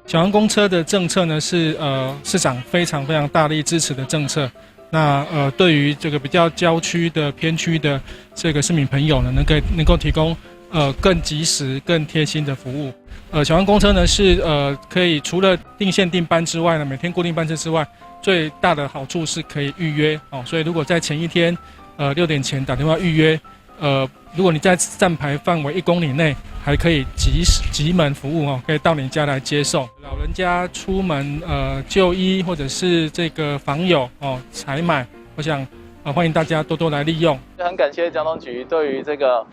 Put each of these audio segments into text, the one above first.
小黃公車的政策呢，是市長非常非常大力支持的政策。那對於這個比較郊區的偏區的這個市民朋友呢，能夠提供更及時、更貼心的服務。小黃公車呢是可以除了定線定班之外呢，每天固定班次之外，最大的好處是可以預約哦。所以如果在前一天6點前打電話預約，如果你在站牌範圍1公里內，還可以即時即門服務哦，可以到你家來接送。老人家出門就醫或者是這個訪友哦採買，我想歡迎大家多多來利用。很感謝交通局對於這個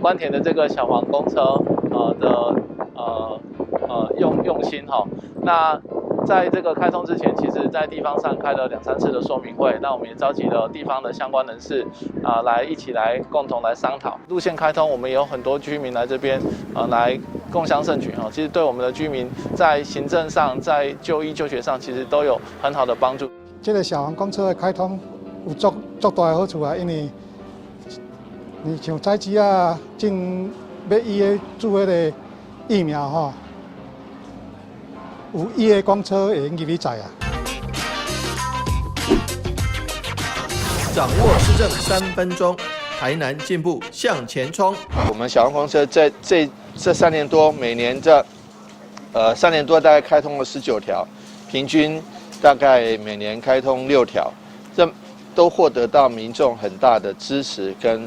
官田的這個小黃公車的用心哈。那在這個開通之前，其實在地方上開了兩三次的說明會，那我們也召集了地方的相關人士啊，來一起來共同來商討路線開通。我們也有很多居民來這邊啊，來共襄盛舉哈。其實對我們的居民在行政上、在就醫就學上，其實都有很好的幫助。這個小黃公車的開通有足足大的好處啊，因為你像早期啊，進欲預約注彼個疫苗吼。有伊的公車會用入去載啊！掌握市政3分鐘，台南進步向前衝。我們小黃公車在這三年多，每年這三年多大概開通了19條，平均大概每年開通6條，這都獲得到民眾很大的支持跟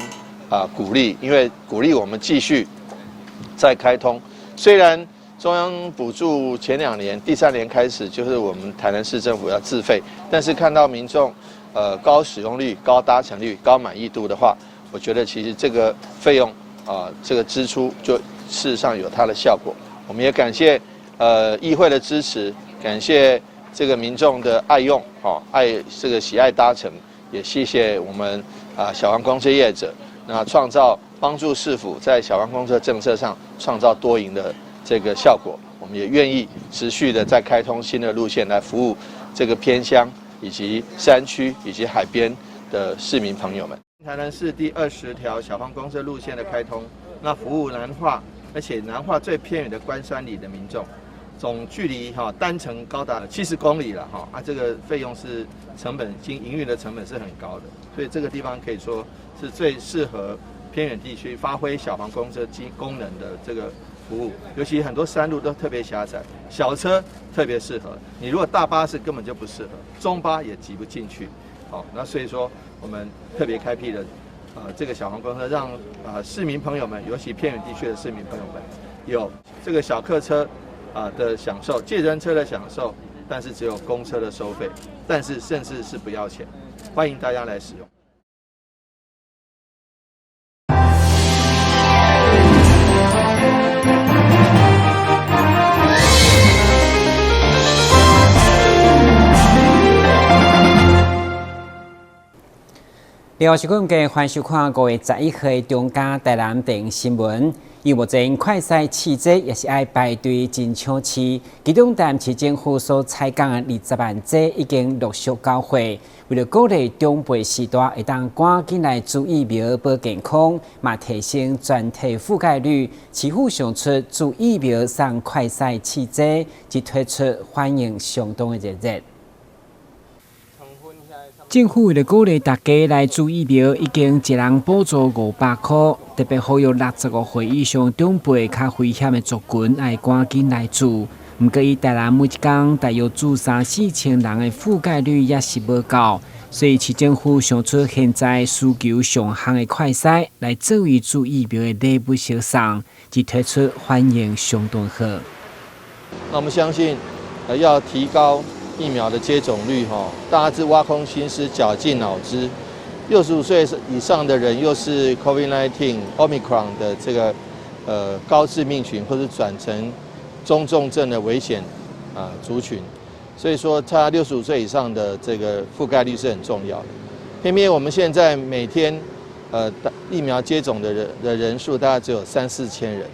鼓勵，因為鼓勵我們繼續再開通，雖然中央補助前2年，第三年開始就是我們台南市政府要自費，但是看到民眾，高使用率、高搭乘率、高滿意度的話，我覺得其實這個費用啊，這個支出就事實上有它的效果。我們也感謝議會的支持，感謝這個民眾的愛用，哦，愛這個喜愛搭乘，也謝謝我們啊小黃公車業者，那創造幫助市府在小黃公車政策上創造多贏的這個效果，我們也願意持續的再開通新的路線來服務這個偏鄉以及山區以及海邊的市民朋友們。台南市第20條小黃公車路線的開通，那服務南化，而且南化最偏遠的關山里的民眾，總距離哈單程高達70公里了哈啊，這個費用是成本經營運的成本是很高的，所以這個地方可以說是最適合偏遠地區發揮小黃公車機功能的這個服務，尤其很多山路都特別狹窄，小車特別適合。你如果大巴士根本就不適合，中巴也擠不進去。好，那所以說我們特別開闢了，這個小黃公車，讓市民朋友們，尤其偏遠地區的市民朋友們，有這個小客車的享受，計程車的享受，但是只有公車的收費，但是甚至是不要錢，歡迎大家來使用。另外是講嘅，歡迎收看5月11號中嘉台南電新聞。伊目前快篩試劑也是愛排隊真搶市，其中台南市政府所採購的20萬劑已經陸續交貨。為了鼓勵長輩世代會當趕緊來注疫苗保健康，嘛提升全體覆蓋率，市府想出注疫苗送快篩試劑，一推出反應相當的熱烈。政府為了鼓勵大家來注疫苗，已經一人補助500塊，特別呼籲65歲以上長輩較危險的族群愛趕緊來注。毋過，以台南每一工大約注三四千人的覆蓋率也是無夠，所以市政府想出現在需求上夯的快篩來作為注疫苗的禮物相送，一推出反應相當好。那我們相信，要提高疫苗的接種率，哈，大家是挖空心思、絞盡腦汁。65歲以上的人，又是 COVID-19 Omicron 的這個高致命群，或是轉成中重症的危險族群，所以說，他65歲以上的這個覆蓋率是很重要的。偏偏我們現在每天疫苗接種的人數大概只有三四千人，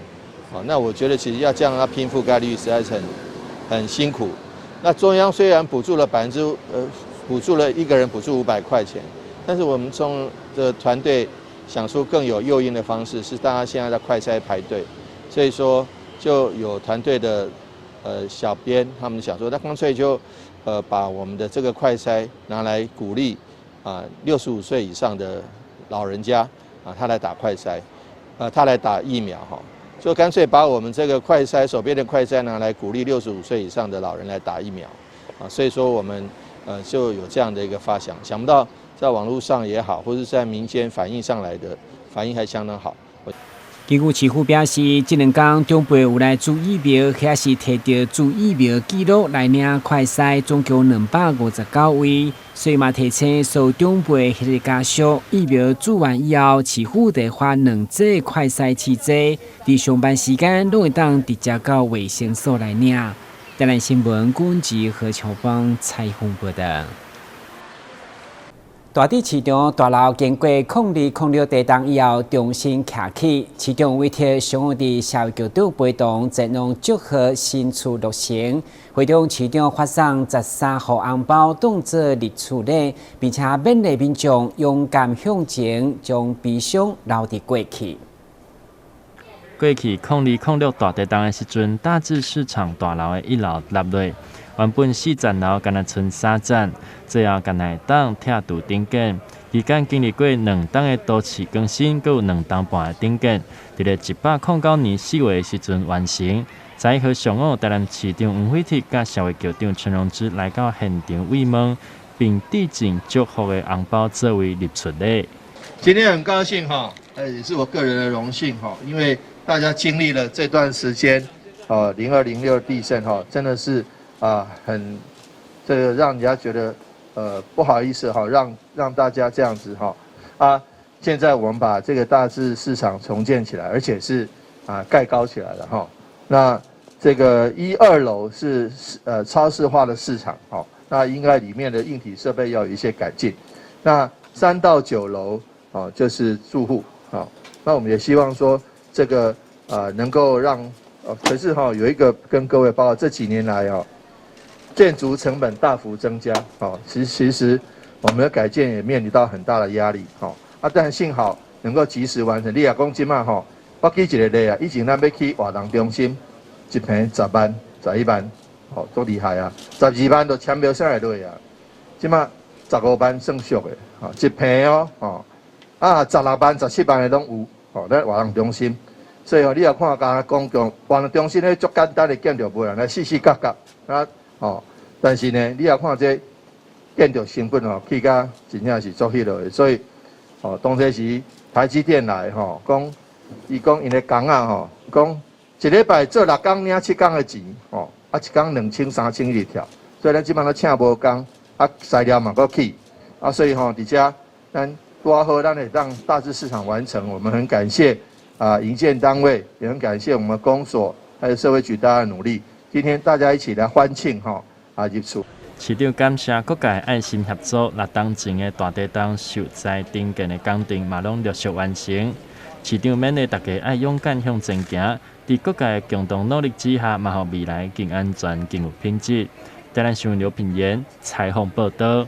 好，那我覺得其實要這樣要拼覆蓋率，實在是很辛苦。那中央雖然補助了百分之呃，補助了一個人補助500塊錢，但是我們中的團隊想出更有誘因的方式，是大家現在在快篩排隊，所以說就有團隊的小編他們想說，那乾脆就把我們的這個快篩拿來鼓勵啊65歲以上的老人家啊，他來打快篩，他來打疫苗哈，就乾脆把我們這個快篩手邊的快篩拿來鼓勵六十五歲以上的老人來打疫苗，啊，所以說我們就有這樣的一個發想，想不到在網絡上也好，或者在民間反映上來的反應還相當好。根據市府表示，這兩工長輩有來注疫苗，或是提著注疫苗記錄來領快篩，總共259位。所以嘛提醒所有長輩或者家屬，疫苗注完以後，市府會發兩劑快篩試劑，佇上班時間攏會當直接到衛生所來領。台南新聞軍事何秋芳採訪報道。大智市場大樓經過2006地動以後重新徛起，市長委託上午佇社會局長陪同前往祝賀新厝落成。會中市長發送13號紅包當做入厝禮，並且勉勵民眾勇敢向前，將悲傷留佇過去。過去2006大地動的時陣，大智市場大樓的一樓塌落，原本四層樓，干焦賰三層，最後干焦會當拆除重建。期間經歷過兩冬的都市更新，閣有兩冬半的重建，佇咧109年4月的時陣完成。11號上午，台南市長黃偉哲佮社會局長陳榮之來到現場慰問，並致贈祝福的紅包作為入厝禮。今天很高興哈，也是我個人的榮幸哈，因為大家經歷了這段時間，哦，0206地震哈，真的是啊，很這個讓人家覺得不好意思哈，讓大家這樣子哈啊，現在我們把這個大智市場重建起來，而且是啊蓋高起來了哈。那這個一二樓是超市化的市場，哦，那應該裡面的硬體設備要有一些改進。那3到9樓哦就是住戶，好，那我們也希望說這個能夠讓，可是哈有一個跟各位報告，這幾年來哦，建築成本大幅增加，哦，其實我們的改建也面臨到很大的壓力，吼啊，但幸好能夠及時完成。你若講這馬吼，我舉一個例啊，以前咱欲起活動中心，一坪10萬、11萬，吼，足厲害啊！12萬都簽標啥會落啊？這馬15萬算俗的，吼，一坪哦，吼，啊，16萬、17萬的攏有，吼，咱活動中心。所以吼，你若看敢若公共活動中心咧，足簡單的建築無人來四四角角啊，吼，但是呢，你若看這建築成本吼，起甲真正是足彼落的，所以，吼，當初時台積電來吼，講，伊講𪜶的工仔吼，講一禮拜做六工領七工的錢，吼，啊一工兩千三千一直跳，所以咱這擺攏請無工，啊材料嘛閣起，啊所以吼，佇遮咱拄好咱會當大智市場完成，我們很感謝啊營建單位，也很感謝我們公所還有社會局大家的努力，今天大家一起來歡慶吼啊入厝。市長感謝各界愛心協助，六冬前的大地動受災重建的工程嘛攏陸續完成。市長勉勵大家愛勇敢向前行，佇各界共同努力之下，嘛予未來更安全、更有品質。台南新聞劉品言採訪報道。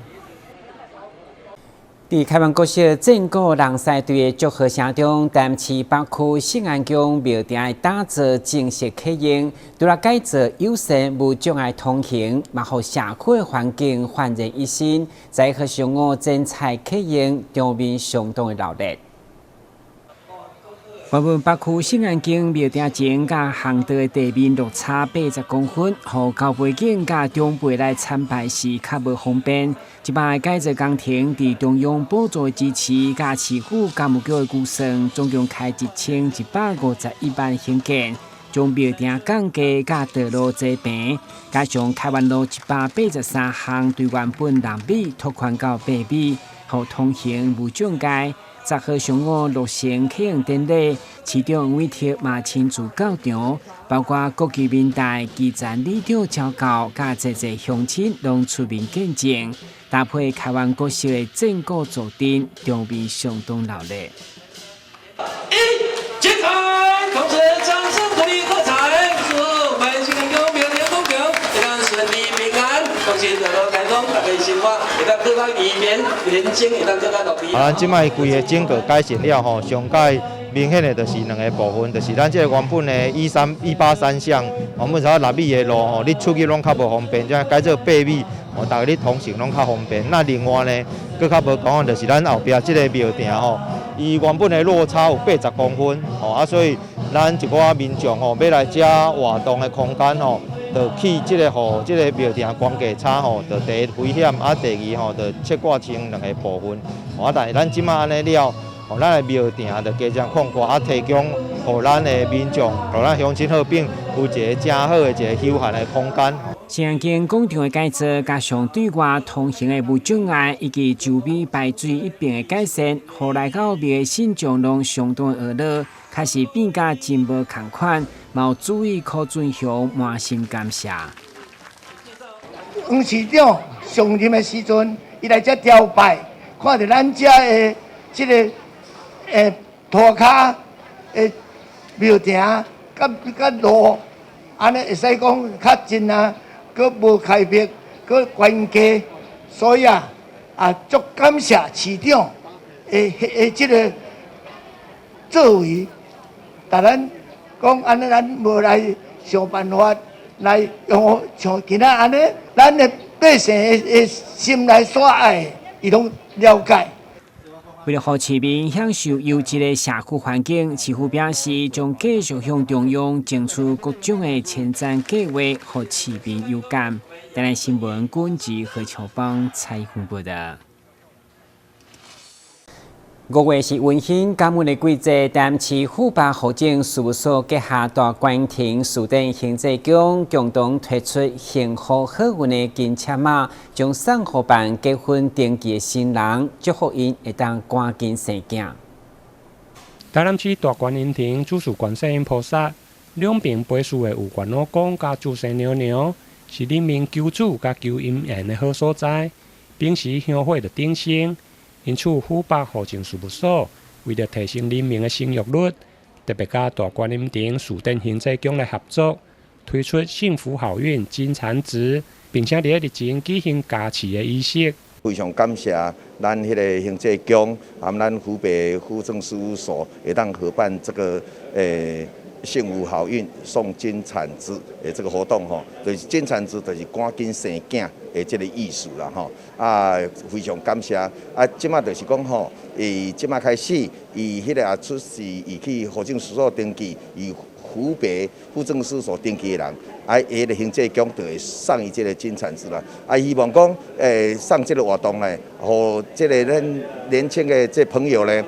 佇開元國小戰鼓人獅隊的祝賀聲中，台南市北區聖安宮廟埕的打造正式啟用，除了改造友善無障礙通行，嘛予社區的環境煥然一新。11號上午剪彩啟用，場面相當的熱鬧。原本北區聖安宮廟埕前佮巷道的地面落差80公分，予猴背景佮長輩來參拜時較無方便。這擺改造工程佇中央補助的支持，佮市府工務局的預算，總共開1151萬興建，將廟埕降低佮道路齊平，加上開元路183巷對原本6米拓寬到8米，予通行無障礙。10號上午落成啟用典禮，市長黃偉哲嘛親自到場，包括國旗民代、基層里長招教，佮濟濟鄉親攏出面見證，搭配開元國小的戰鼓助陣，場面相當熱鬧。一，剪彩，同時掌聲鼓勵喝彩，祝我們聖安宮廟埕工程會當順利平安，恭喜道路開通，大家生活會當閣較愉便，人生會當閣較樂。啊，咱這擺規个整個改善了吼，上蓋廟明顯的就是兩个部分，就是咱這个原本的183巷，原本才6米的路吼，你出去攏較無方便，這改做8米，哦，逐家你通行攏較方便。那另外呢，閣較無仝款，就是咱後壁這个廟埕吼，伊原本的落差有80公分，吼啊，所以咱一寡民眾吼，欲來遮活動的空間吼，就去這个予這个廟埕懸架差吼，就第一危險，啊，第二吼，就切割成兩个部分。啊，但是咱這馬按呢了，予咱的廟埕就加增擴闊，啊，提供予咱的民眾，予咱鄉親好朋有一个誠好的一个休閒的空間。新興廣場的改造，加上對外通行的無障礙，以及周邊排水一併的改善，予來到廟的信眾攏相當呵樂，確實變甲真無仝款，嘛有注意柯俊雄滿心感謝。黃市長上任的時陣，伊來遮朝拜，看著咱遮的這个塗跤的廟埕佮佮路，按呢會使講較真啊，閣無開闢，閣懸低，所以啊，啊足感謝市長的這个作為，共咱講按呢，咱無來想辦法來用像今仔按呢，咱的百姓的心內所愛的，伊攏了解。為了予市民享受優質的社區環境，市府表示將繼續向中央爭取各種的前瞻計劃，予市民有感。台南新聞軍事何秋芳採訪報導。5月是溫馨感恩的季節，台南市府北戶政事務所轄下大觀亭寺殿行濟宮共同推出幸福好運的金簽仔，將送予辦結婚登記的新人，祝福𪜶會當趕緊生囝。台南市大觀音亭主事觀世音菩薩，兩爿陪侍的有關老公佮註生娘娘，是人民求子佮求姻緣的好所在。平時香火就鼎盛。因此，府北戶政事務所為著提升人民的生育率，特別佮大觀音亭寺殿行濟宮來合作，推出幸福好運金產子，並且佇咧日前舉行加持的儀式。非常感謝咱彼个行濟宮和咱府北戶政事務所會當合辦這个幸福好運送金產子的這个活動吼，就是金產子就是趕緊生囝的這个意思啦吼。啊，非常感謝。啊，這馬就是講吼，伊這馬開始，伊彼个也出示，伊去戶政事務所登記，伊府北戶政事務所登記的人，啊，伊个行濟宮就會送伊這个金產子啦。啊，希望講，送這个活動呢，予這个咱年輕的這朋友呢，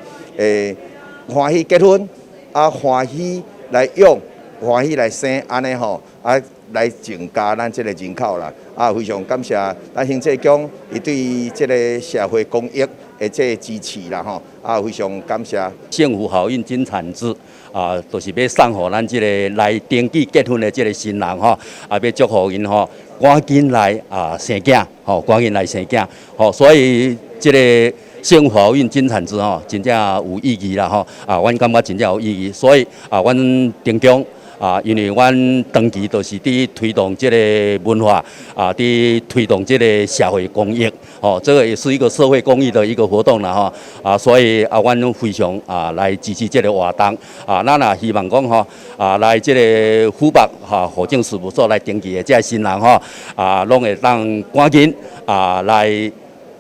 歡喜結婚，啊，歡喜來養，歡喜來生，按呢吼，啊，來增加咱這个人口啦。啊，非常感謝咱行濟宮伊對這个社會公益的這个支持啦吼，啊，非常感謝。幸福好運金產子啊，就是欲送予咱這个來登記結婚的這个新人吼，啊，欲祝福𪜶吼，趕緊來啊生囝，吼，趕緊來生囝，吼，所以這个幸福好運金產子吼，真正有意義啦吼，啊，阮感覺真正有意義，所以啊，阮鎮宮啊，因為阮長期都是佇推動這個文化啊，佇推動這個社會公益，哦，這個也是一個社會公益的一個活動啦吼，啊，所以啊，阮非常啊來支持這個活動，啊，咱也希望講吼，啊，來這个府北哈戶政事務所來登記的這个新人吼，啊，攏會當趕緊啊來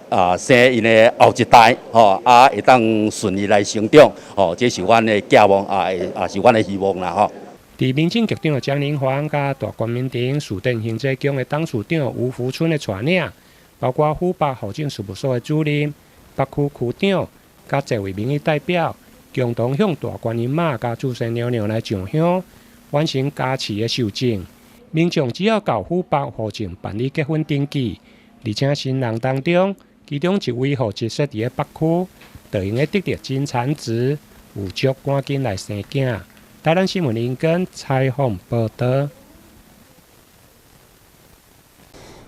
啊生𪜶的後一代，吼，啊，會當順利來成長，吼，這是阮的寄望啊，也是阮的希望啦吼。佇民政局長江林煌佮大觀音亭寺殿行濟宮的董事長吳福春的帶領，包括府北戶政事務所的主任、北區區長，佮濟位民意代表，共同向大觀音媽佮註生娘娘來上香，完成加持的受證。民眾只要到府北戶政辦理結婚登記，而且新人當中，其中一位戶籍設佇咧北區，就會用得著金產子，預祝趕緊來生囝。台南新聞林根採訪報導。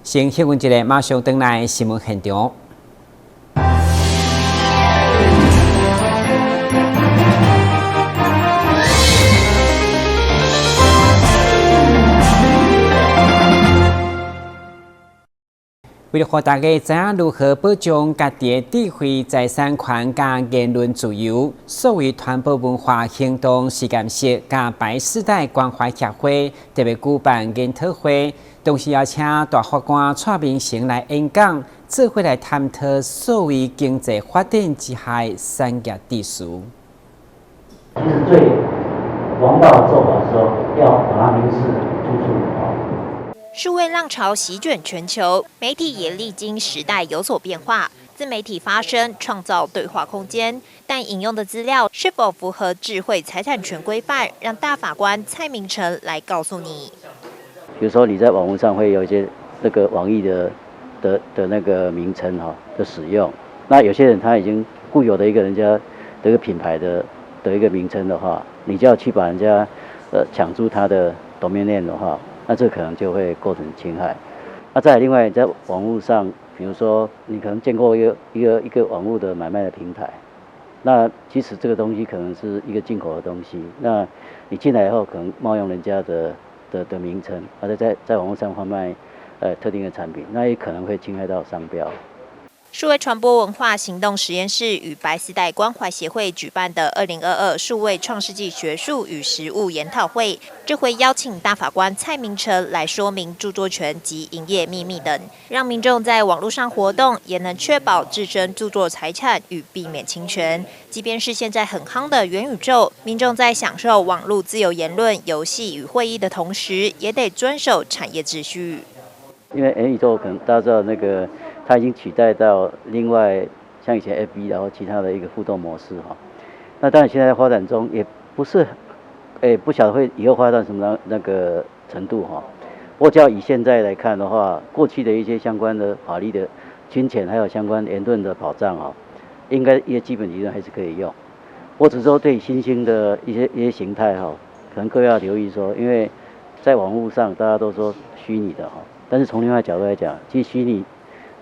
先歇睏一下，馬上轉來新聞現場。為了予大家知影如何保障家己的智慧財產權佮言論自由，數位傳播文化行動實驗室佮白絲帶關懷協會特別舉辦研討會，同時邀請大法官蔡明誠來演講，做伙來探討數位經濟發展之下的產業秩序。其實最王道的做法是說，要把它明示出處。數位浪潮席捲全球，媒體也歷經時代有所變化。自媒體發聲，創造對話空間，但引用的資料是否符合智慧財產權規範，讓大法官蔡明誠來告訴你。比如說你在網路上會有一些那個網易的那個名稱哈的使用，那有些人他已經固有的一個人家的一個品牌的一個名稱的話，你就要去把人家搶注他的 domain name 的話，那這可能就會構成侵害。那再來另外在網路上，比如說你可能見過一個網路的買賣的平台，那其實這個東西可能是一個進口的東西，那你進來以後可能冒用人家的名稱，或者在網路上販賣特定的產品，那也可能會侵害到商標。數位傳播文化行動實驗室與白絲帶關懷協會舉辦的2022數位創世紀學術與實務研討會，這回邀請大法官蔡明誠來說明著作權及營業秘密等，讓民眾在網路上活動也能確保自身著作財產與避免侵權。即便是現在很夯的元宇宙，民眾在享受網路自由言論、遊戲與會議的同時，也得遵守產業秩序。因為元宇宙可能大家知道那個。它已經取代到另外像以前 FB 然後其他的一個互動模式哈，那當然現在在發展中也不是，不曉得會以後發展到什麼那個程度哈。不過，只要以現在來看的話，過去的一些相關的法律的侵權還有相關言論的保障哈，應該一些基本理論還是可以用。我只是說對新興的一些形態哈，可能各位要留意說，因為在網路上大家都說虛擬的哈，但是從另外角度來講，其實虛擬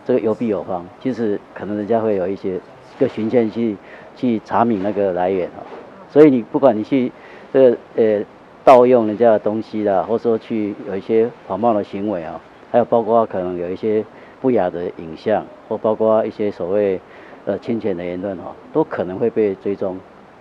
這個有弊有方，其實可能人家會有一些個循線去查明那個來源哦，所以你不管你去這個盜用人家的東西啦，或者說去有一些仿冒的行為啊，還有包括可能有一些不雅的影像，或包括一些所謂侵權的言論哈，都可能會被追蹤，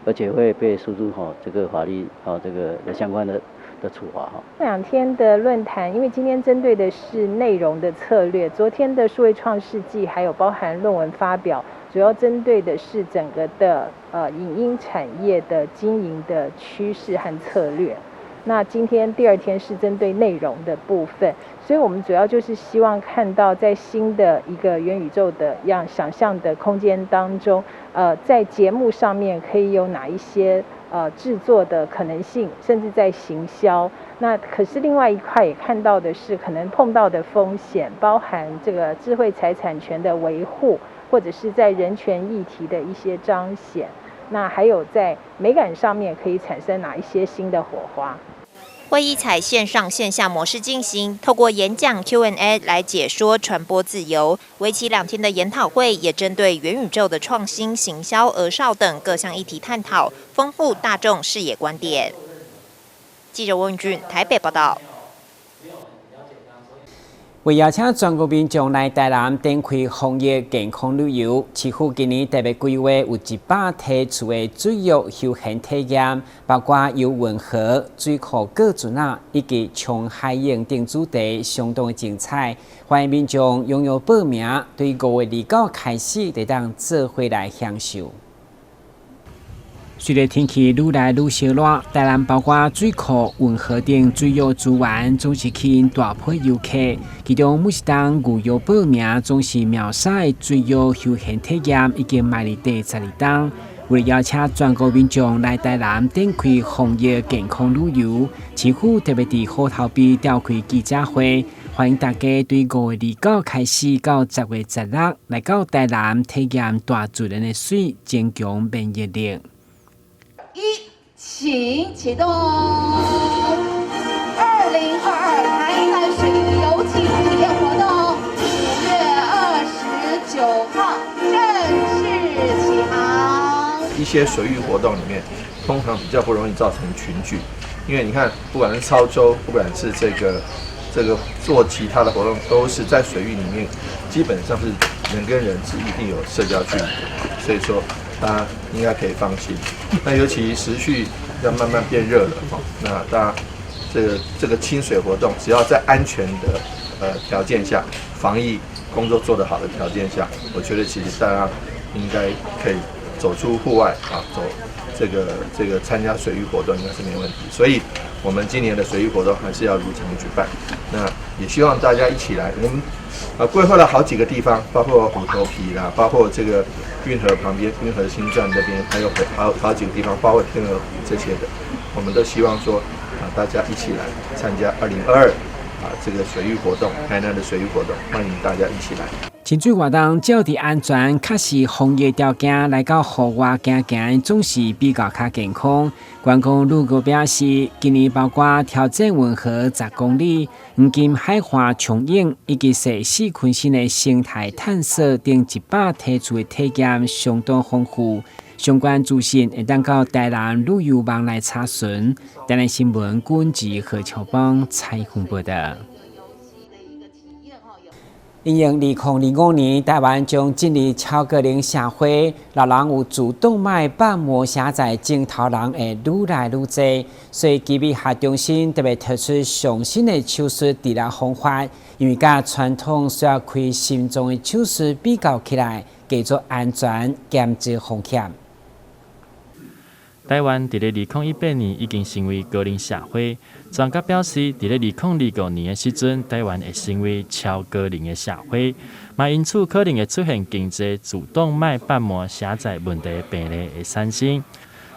而且會被訴諸哈這個法律啊這個相關的處罰哈。這兩天的論壇，因為今天針對的是內容的策略，昨天的數位創世紀還有包含論文發表，主要針對的是整個的影音產業的經營的趨勢和策略。那今天第二天是針對內容的部分，所以我們主要就是希望看到在新的一個元宇宙的樣想象的空間當中，在節目上面可以有哪一些製作的可能性，甚至在行銷。那可是另外一塊也看到的是，可能碰到的風險，包含這個智慧財產權的維護，或者是在人權議題的一些彰顯。那還有在美感上面可以產生哪一些新的火花？會議採線上線下模式進行，透過演講 Q&A 來解說傳播自由。為期2天的研討會也針對元宇宙的創新、行銷、兒少等各項議題探討，豐富大眾視野觀點。記者溫俊台北報道。為邀請全國民眾來台南展開防疫健康旅遊，市府今年特別規劃有100梯次的水域休閒體驗，包括遊運河、水庫過船仔以及衝海湧等主題，相當的精彩。歡迎民眾踴躍報名，對5月29開始，就當做伙來享受。隨著天氣愈來愈燒熱，台南包括水庫、運河等水域資源，總是吸引大批遊客。其中每一冬預約報名，總是秒殺的水域休閒體驗，已經邁入第12冬。為了邀請全國民眾來台南展開防疫健康旅遊，市府特別佇虎頭埤召開記者會，歡迎大家對5月29開始到10月16來到台南體驗大自然的水，增強免疫力。一，請啟動。2022台南水域遊憩體驗活動，5月29號正式啟航。一些水域活動裡面，通常比較不容易造成群聚，因為你看，不管是操舟，不管是這個這個做其他的活動，都是在水域裡面，基本上是人跟人是一定有社交距離，所以說大家應該可以放心。那尤其時序要慢慢變熱了，那大家這個親水活動，只要在安全的條件下，防疫工作做得好的條件下，我覺得其實大家應該可以走出戶外啊，走這個參加水域活動應該是沒問題。所以，我們今年的水域活動還是要如常舉辦。那也希望大家一起來。我們規劃了好幾個地方，包括虎頭埤啦，包括這個運河旁邊、運河新站這邊，還有好好幾個地方，包括天鵝湖這些的，我們都希望說啊，大家一起來參加2022啊這個水域活動，台南的水域活動，歡迎大家一起來。潛水活動只要佇安全、確實防疫條件來到戶外行行，總是比較較健康。觀光旅局表示，今年包括挑戰運河10公里、黃金海岸長泳以及踅四鯤鯓的生態探索等100梯次的體驗，相當豐富。相關資訊會當到台南旅遊網來查詢。台南新聞軍志何秋邦採訪報道。因應2025年台灣將進入超高齡社會，老人有主動脈瓣膜狹窄症頭人會愈來愈濟，所以肌美學中心特別提出上新的手術治療方法，因為佮傳統需要開心臟的手術比較起來，較做安全、減少風險。台灣佇咧2018年已經成為高齡社會，專家表示，佇咧2025年的時陣，台灣會成為超高齡的社會，嘛因此可能會出現更濟主動脈瓣膜狹窄問題的病例會產生。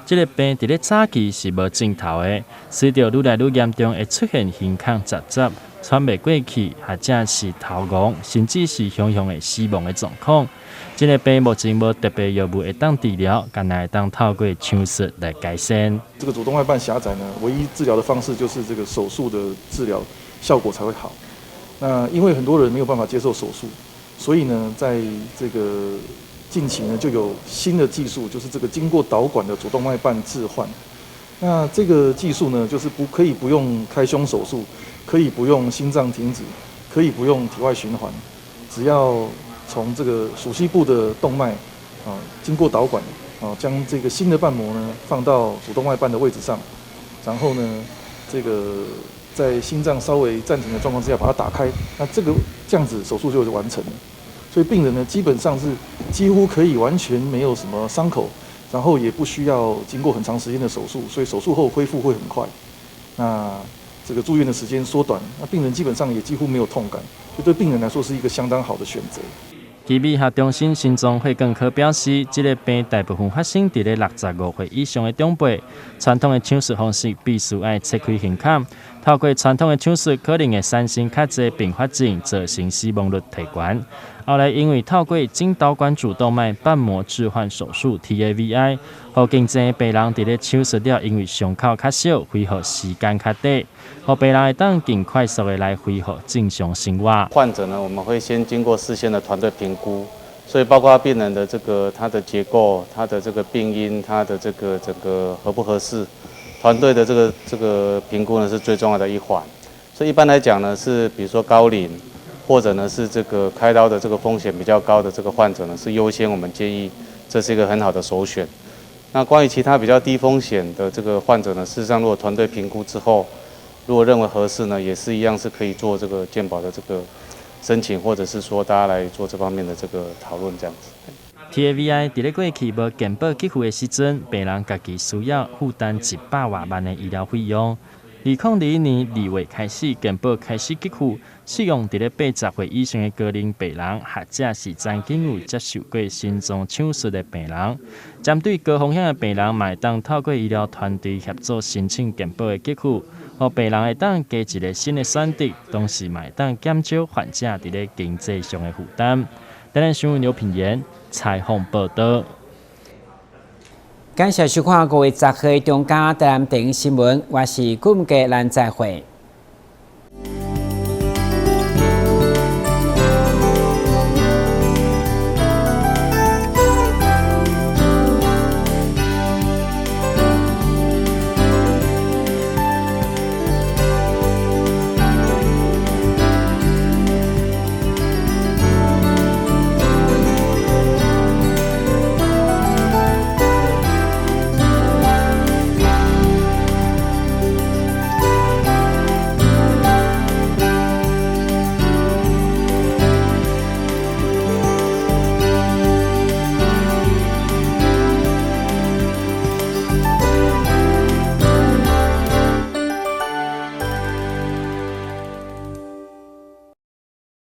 這個病佇咧早期是無症頭的，隨著愈來愈嚴重，會出現胸腔雜雜、喘袂過氣，或者是頭暈，甚至是雄雄的死亡的狀況。這個病目前無特別藥物會當治療，干焦會當透過手術來改善。這個主動脈瓣狹窄呢，唯一治療的方式就是這個手術的治療效果才會好。那因為很多人沒有辦法接受手術，所以呢，在這個近期呢，就有新的技術，就是這個經過導管的主動脈瓣置換。那這個技術呢，就是不可以不用開胸手術，可以不用心臟停止，可以不用體外循環，只要從這個鼠蹊部的動脈啊，經過導管啊，將這個新的瓣膜呢放到主動脈瓣的位置上，然後呢，這個在心臟稍微暫停的狀況之下把它打開，那這個這樣子手術就完成了。所以病人呢，基本上是幾乎可以完全沒有什麼傷口，然後也不需要經過很長時間的手術，所以手術後恢復會很快。那這個住院的時間縮短，那病人基本上也幾乎沒有痛感，就對病人來說是一個相當好的選擇。肌美學中心心臟血管科表示，這個病大部分發生佇咧65歲以上的長輩。傳統的手術方式必須愛切開胸腔，透過傳統的手術可能會產生較濟併發症，造成死亡率提懸。後來因為透過經導管主動脈瓣膜置換手術（TAVI），予更濟病人佇咧手術了，因為傷口較小，恢復時間較短，予病人會當更快速的來恢復正常生活。患者呢，我們會先經過事先的團隊評估，所以包括病人的這個他的結構、他的這個病因、他的這個整個合不合適，團隊的這個評估呢是最重要的一環。所以一般來講呢，是比如說高齡，或者呢是這個開刀的這個風險比較高的這個患者呢，是優先我們建議這是一個很好的首選。那關於其他比較低風險的這個患者呢，事實上如果團隊評估之後，如果認為合適呢，也是一樣是可以做這個健保的這個申請，或者是說大家來做這方面的這個討論這樣子。 TAVI 佇咧過去無健保給付的時陣，病人家己需要負擔100外萬的醫療費用。2021年2月開始，健保開始給付，適用佇咧80歲以上的高齡病人，或者是曾經有接受過心臟手術的病人。針對高風險的病人，嘛會當透過醫療團隊協助申請健保的給付，予病人會當加一個新的選擇，同時嘛會當減少患者佇咧經濟上的負擔。台南新聞劉品言採訪報道。感謝收看5月10號中間台南電視新聞，我是顧文傑，咱再會。